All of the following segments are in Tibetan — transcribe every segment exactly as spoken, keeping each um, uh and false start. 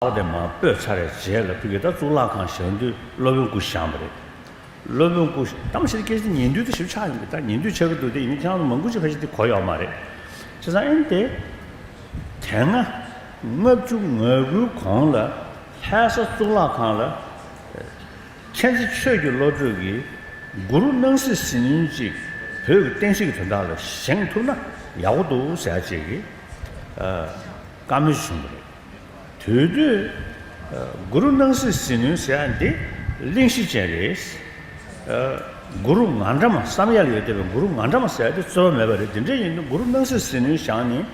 ཨོ་དེ་མར་སྤོས་ཚར་བའི་རྗེས་ལ་ཕ་གི་ད་གཙུག་ལག་ཁང་བཞེངས་དུས་སློབ་དཔོན་སྐུ་བཞེངས་པ་རེད། སློབ་དཔོན་སྐུ་གཏམ་བཤད་སྐད་ཆ་ཉན་དུས་དེ་ཞིབ་ཆགས་ཡོང་གི། ད་ཉན་དུས་ཆགས་ཀྱི་འདུག་དེ་ཡིན་ན་ཁྱེད་རང་ཚོ་མང་པོ་ཅིག་ཕལ་ཆེར་དེ་གོ་ཡོད་མ་རེད། བྱས་ཙང་ཨེ་ནི་དེ། དེ་སྔ་ལྔ་བཅུ་ང་དགུའི་གོང་ལ་ལྷ་ས་གཙུག་ལག་ཁང་ལ་མཁྱེན་བརྩེ་ཆོས་ཀྱི་བློ་གྲོས་ཀྱིས་གུ་རུ་སྣང་སྲིད་ཟིལ་གནོན་ཅིག་བོད་ཀྱི་བསྟན་སྲིད་ཀྱི་དོན་དག་ལ་བཞེངས་ཐུབ་ན་ཡག་པོ་འདུག་ཟེར་ཡ་ཅིག་གི་ཨ་བཀའ་མོལ་བྱུང་བ་རེད། དེ་དུས་ཨ་གུ་རུ་སྣང་སྲིད་ཟིལ་གནོན་ཟེར་ཡ་འདི་གླེང་གཞི་ཅན་རེད། ཨ་གུ་རུ་ང་འདྲ་མ་བསམ་ཡ་ལ་ཡོད་བསྡད་པའི་གུ་རུ་ང་འདྲ་མ་ཟེར་ཡ་དེ་རྩོལ་བ་མེད་པ་རེད། དེ་འདྲ་ཡིན་དུས་གུ་རུ་སྣང་སྲིད་ཟིལ་གནོན་བཞེངས་ནས་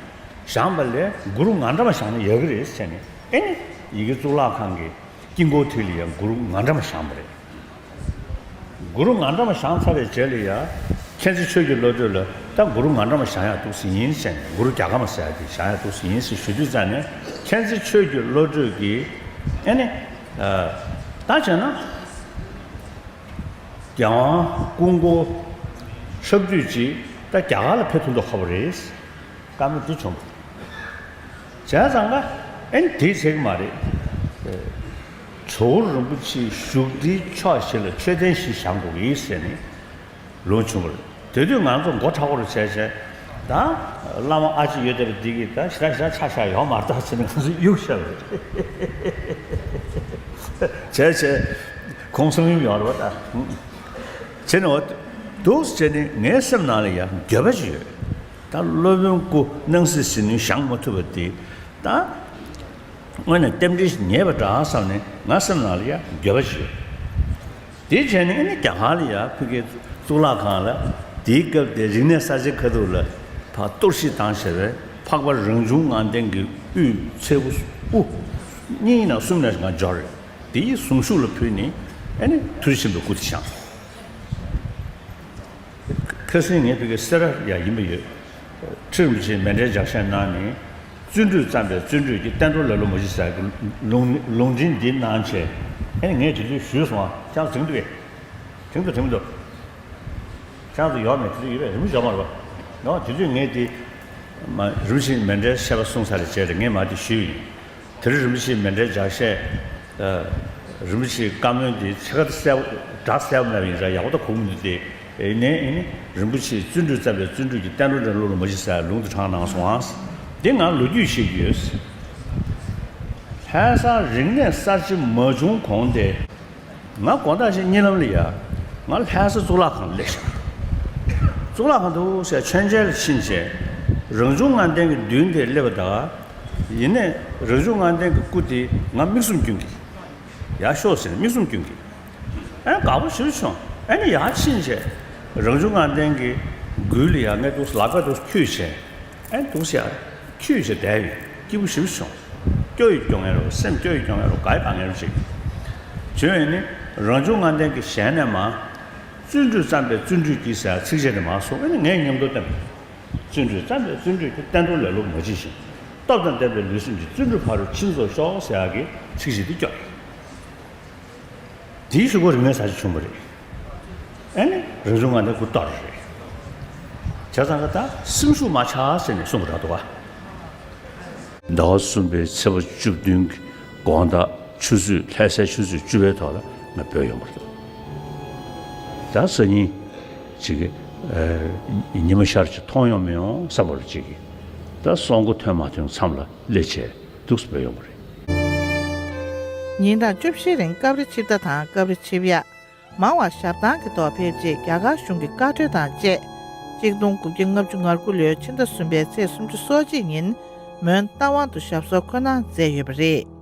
བཞེངས་པ་ལས་གུ་རུ་ང་འདྲ་མ་བཞེངས་ན་ཡག་གི་རེད་ཟེར་ནས་ཨེ་ནི་ཡ་གི་གཙུག་ལག་ཁང་གི་དཀྱིལ་འཁོར་དེ་ལ་ཡང་གུ་རུ་ང་འདྲ་མ་བཞེངས་པ་རེད། གུ་རུ་ང་འདྲ་མ་བཞེངས་ཚར་བའི་རྗེས་ལ་ཡང་མཁྱེན་བརྩེ་ཆོས་ཀྱི་བློ་གྲོས་ལ་ད་གུ་རུ་ང་འདྲ་མ་བཞེངས་ཡག་འདུག་སེ་ཡིན་ཟེར་ནས། གུ་རུ་རྒྱ་གར་མ་ཟེར་ཡག་དེ་བཞེངས་ཡག་འདུག་སེ་ཡིན་ཟེར་ཞུ་དུས་ཙང་ནས་མཁྱེན་བརྩེ་ཆོས་ཀྱི་བློ་གྲོས་ཀྱིས་ཨེ་ནི་ཨ་ད་བྱས་ན། རྒྱལ་དབང་སྐུ་འཁོར་འཁྲབ་དུས་ཅིག་ད་རྒྱ་གར་ལ་ཕེབས་ཐུབ་མདོག་ཁ་པོ་རེད། བཀའ་མོལ་འདི་བྱུང་། བྱས་ཙང་ཀ་ཨེ་ནི་དེ་ཚེག་མ་རེད། ཇོ་བོ་རིན་པོ་ཆེའི་བཞུགས་ཁྲིའི་ཕྱོགས་བཞི་ལ་མཆོད་རྟེན་བཞི་བཞེངས་དགོས་ཀྱི་ཡིན་ཟེར་ནས་ལུང་བྱུང་བ་རེད། དེ་དུས་ང་ཚོ་མགོ་མཁྲེགས་པོ་རུ་བྱས་བྱས། ད་བླ་མ་ཨ་ཅེ་ཡོད་བསྡད་པ་འདི་གིས་ད་ཞེ་དྲག་ཞེ་དྲག་ཆ་བཞག་ཡོད་མ་རེད་ད་ཟེར་ནས་ང་ཚོ་གཡུག་བཞག་པ་རེད། བྱས་བྱས་ཁོང་གསུང་ཡུམ་ཡོང་རེད་པ་ད། བྱས་ནས་འོ་འདུག་སེ་བྱས་ནས་ངའི་སེམས་ནང་ལ་ཡང་འགྱོད་པ་ཅིག་ཡོད། ད་སློབ་དཔོན་སྐུ་སྣང་སྲིད་ཟིལ་གནོན་བཞེངས་མ་ཐུབ་པ་དེ་ད་དངོས་གནས་རྟེན་འབྲེལ་ཞིག་ཉེས་པ་འདྲ་བསམ་ནས་ང་སེམས་ནང་ལ་ཡང་འགྱོད་པ་ཅིག་ཡོད། དེ་བྱས་ནས་ཨ་ནི་རྒྱ་གར་ལ་ཡ་ཕ་གིའི་གཙུག་ལག་ཁང་ལ་དེའི་སྐབས་དེ་རིག་གནས་གསར་བརྗེ་ཁ་ཐུག་ལ་ཕར་གཏོར་བཤིག་བཏང་བྱས་པའི་འཕགས་པ་རང་བྱུང་ལྔ་ལྡན་གྱི་དབུའི་ཚལ་དབུ་གཉིས་ནས་གསུམ་ནས་ང་འབྱོར་རེད། དེའི་གཟུངས་གཞུག་ལ་ཕུལ་ནས་ཨ་ནི་མཐུ་ཆེན་པོའི་སྐུ་དེ་བཞེངས། ཁ་སང་ངས་ཕ་གི་སེ་ར་ཡ་ཡིན་པ་ཡོད། ཁྲི་རིན་པོ་ཆེས་མཎྜལ་ལྗགས་བཤད་གནང་ནས། བརྩོན་འགྲུས་བརྩམས་པས་བརྩོན་འགྲུས་ཀྱི། བསྟན་འགྲོ་ལེ་ལོ་མ་བྱེད་ཟེར་གྱི་ལུང་ལུང་འདྲེན་འདི་གནང་བྱས། ཨེ་ནི་ངས་དེ་དུས་ཞུས་སོང་ཨ། ཁྱེད་རང་དྲན་འདུག་གས། དྲན་འདུག་དྲན་མི་འདུག་ཁྱེད་རང་ཚོ་ཡོད་མེད་དེ་དུས་ཡོད་པས་རིན་པོ་ཆེ་ཡོད་མ་རེད་པ། ཡང་དེ་དུས་ངས་དེ་མ་རིན་པོ་ཆེས་མཎྜལ་བཤད་པ་གསུངས་ཚར་བའི་རྗེས་ལ་ངས་མ་དེ་ཞུས་ཡིན། དེར་རིན་པོ་ཆེའི་མཎྜལ་ལྗགས་བཤད། ཨ། རིན་པོ་ཆེའི་བཀའ་མོལ་འདི་ཕྱེད་ཀ་གསལ་པོ་སྒྲ་གསལ་པོ་མེད་པ་ཡིན་ཙང་ཡག་པོ་ད་གོ་གི་མི་འདུག་སྟེ། ཨེ་ནས་ཨེ་ནི་རིན་པོ་ཆེས་བརྩོན་འགྲུས་བརྩམས་པས་བརྩོན་འགྲུས་ཀྱི། བསྟན་འགྲོ་འདྲེན་བློ་ལ་མ་བྱེད་ཟེར་ལུང་དུ་དྲངས་གནང་སོང་ཨ། འདི་ང་ལོ་རྒྱུས་ཤིག་ཡོད། ལྷ་ས་རིག་གནས་གསར་བརྗེ་མ་བྱུང་གོང་དེ། ང་དགོང་དག་ཅིག་གཉིད་ལམ་ལ་ཡ། ང་ལྷ་ས་གཙུག་ལག་ཁང་ལ་སླེབས་ཤག་གཙུག་ལག་ཁང་དུ་ཟེར་མཆོད་མཇལ་ལ་ཕྱིན་བྱས། རང་བྱུང་ལྔ་ལྡན་གྱི་མདུན་དེར་སླེབས་པ་དང་། ཡིན་ནའི་རང་བྱུང་ལྔ་ལྡན་གྱི་སྐུ་དེ་ང་མིག་ཟུང་སྐྱོན་གྱིས། ཡར་ཤོག་ཟེར་ནས་མིག་ཟུང་སྐྱོན་གྱིས། ཨ་ནི་དགའ་པོ་ཞེ་པོ་བྱུང་། ཨ་ནི་ཡར་ཕྱིན་བྱས། རང་བྱུང་ལྔ་ལྡན་གྱི་མགུལ་ལ་ཡ་ངས་འདུག་ལག་པ་འདུག་འཁྱུད་བྱས། ཨེ་འདུག་ཟེར་ཡ། འཁྱུད་བྱས་བསྡད་ཡོད། སྐྱིད་པོ་ཞེ་པོ་བྱུང་། སྐྱོ་ཡི་སྐྱོ་ངེས་རོ། སེམས་སྐྱོ་ཡི་སྐྱོ་ངེས་རོ། དགའ་ཡི་དགའ་ངེས་རོ་ཅིག་བྱུང་ཡོད་ནི། རང་བྱུང་ལྔ་ལྡན་གྱི་ཞལ་ནས་མར། བརྩོན་འགྲུས་བརྩམས་པས་བརྩོན་འགྲུས་ཀྱིས་ཟེར་ཚིགས་བཅད་དེ་མར་གསུངས། ཨེ་ནི་ངས་མཉམ་དུ་བསྟན། བརྩོན་འགྲུས་བརྩམས་པས་བརྩོན་འགྲུས་ཀྱིས། བསྟན་འགྲོ་ལེ་ལོ་མ་བྱེད་ཅིང་། སྟོབས་དང་ལྡན་པའི་ལུས་སེམས་ཀྱི། བརྩོན་འགྲུས་ཕ་རོལ་ཕྱིན་རྫོགས་ཤོག་ཟེར་ཡག་གི་ཚིགས་བཅད་དེ་སྐྱོར། དེའི་གཞུག་གུ་རིག་གནས་གསར་བརྗེ་བྱུང་བ་རེད། ཨེ་ནི་རང་བྱུང་ལྔ་ལྡན་སྐུ་གཏོར་རེད། བྱས་ཙང་ཀ་ད་སེམས་ཤུགས་མ་ཆག་ཟེར་ནས་གསུངས་པ་རེད་འདུག་ག་ཟླ་བ་གསུམ་པའི་ཚེས་པ་བཅུ་བདུན་གྱི་དགོང་དག་ཆུ་ཚོད། ལྷ་སའི་ཆུ་ཚོད་བཅུ་པའི་ཐོག་ལ་ང་བོད་ཡོང་བ་རེད། ད་སང་ཉིན་ཅིག་གི་ཨ་ཉི་མ་ཤར་ཅིག་མཐོང་ཡོང་མི་ཡོང་བསམ་པ་རེད། ཅིག་གི་ད་སང་དགོང་ཐོན་མ་ཐོན་མཚམས་ལ་སླེབས་བྱས། འདུག་སེ་བོད་ཡོང་བ་རེད། ཉིན་གྲངས་བཅུ་བཞིའི་རིང་སྐབས་རེ་ཆིབས་རྟ་དང་སྐབས་རེ་ཆིབས་ཡ། མང་བ་ཞབས་ཐང་གི་ཐོག་ཕེབས་རྗེས། རྒྱ་གར་གཞུང་གི་བཀའ་འཁྲོལ་དང་བཅས། གཅིག་སྟོང་དགུ་བརྒྱ་ལྔ་བཅུ་ང་དགུ་ལོའི་ཕྱི་ཟླ་གསུམ་པའི་ཚེས་སུམ་ཅུ་སོ་གཅིག་ཉིན་མོན་རྟ་དབང་དུ་ཞབས་སོར་འཁོད་གནང་མཛད་ཡོད་པ་རེད།